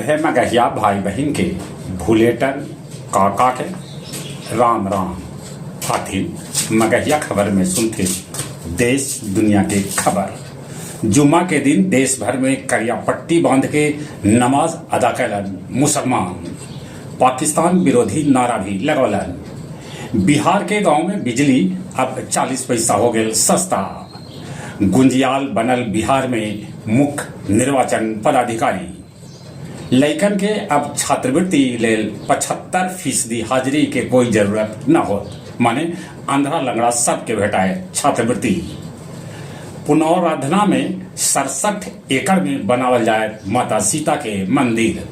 सभे मगहिया भाई बहिन के भुलेटन काका के राम राम। आथिन मगहिया खबर में सुनथिन देश दुनिया के खबर। जुम्मा के दिन देश भर में करिया पट्टी बांध के नमाज अदा कैलन मुसलमान। पाकिस्तान विरोधी नारा भी लगौलन। बिहार के गांव में बिजली अब 40 पैसा हो गेल सस्ता। गुंजियाल बनल बिहार में मुख्य निर्वाचन पदाधिकारी। लइकन के अब छात्रवृत्ति लेल 75% हाजिरी के कोई जरूरत न होत, माने अंधरा लंगड़ा सबके भेटाए छात्रवृत्ति। पुनौराधना में 67 एकड़ में बनावल जाए माता सीता के मंदिर।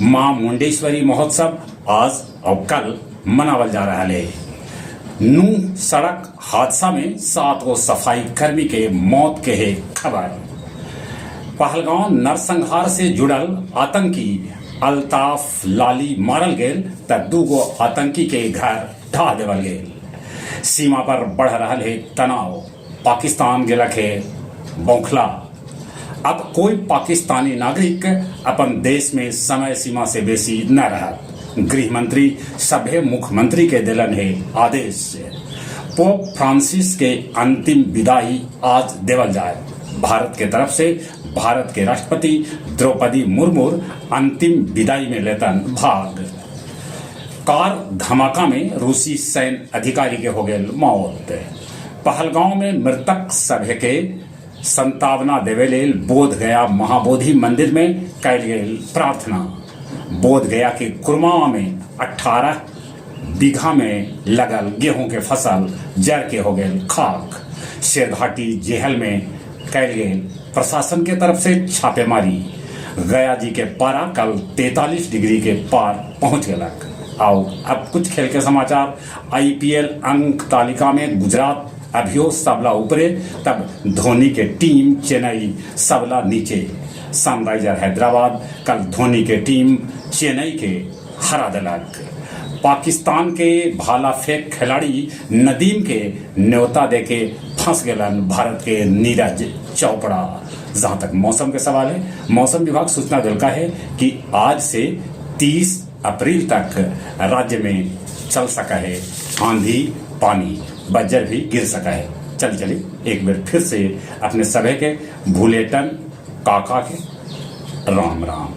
मां मुंडेश्वरी महोत्सव आज और कल मनावल जा रहा है। नूह सड़क हादसा में 7 गो सफाई कर्मी के मौत के है खबर। पहलगांव नरसंहार से जुड़ल आतंकी अल्ताफ लाली मारल गेल त 2 गो आतंकी के घर ढा देवल गेल। सीमा पर बढ़ रहा है तनाव, पाकिस्तान गेलक है बौखला। अब कोई पाकिस्तानी नागरिक अपन देश में समय सीमा से बेसी न रहत। गृह मंत्री सभे मुख्यमंत्री के दिलन है आदेश। पोप फ्रांसिस के अंतिम विदाई आज देवल जाए। भारत के तरफ से भारत के राष्ट्रपति द्रौपदी मुर्मू अंतिम विदाई में लेतन भाग। कार धमाका में रूसी सैन्य अधिकारी के हो गए मौत। पहलगांव में मृतक सभे के संतावना देवे लेल बोध गया महाबोधि मंदिर में कैल गेल प्रार्थना। बोध गया के कुरमावा में 18 बीघा में लगल गेहूं के फसल जर के हो गेल खाक। शेरघाटी जेहल में कैल गेल प्रशासन के तरफ से छापेमारी। गया जी के पारा कल 43 डिग्री के पार पहुंच गलक। आओ अब कुछ खेल के समाचार। आईपीएल अंक तालिका में गुजरात अभियो सबला ऊपरे, तब धोनी के टीम चेन्नई सबला नीचे। सनराइजर हैदराबाद कल धोनी के टीम चेन्नई के हरा दिलक। पाकिस्तान के भाला फेंक खिलाड़ी नदीम के न्योता देके फंस गेलन भारत के नीरज चोपड़ा। जहां तक मौसम के सवाल है, मौसम विभाग सूचना दिलका है कि आज से 30 अप्रैल तक राज्य में चल सका है आंधी पानी, बज्जर भी गिर सका है। चल चली एक बार फिर से अपने सभे के भूलेटन काका के राम राम।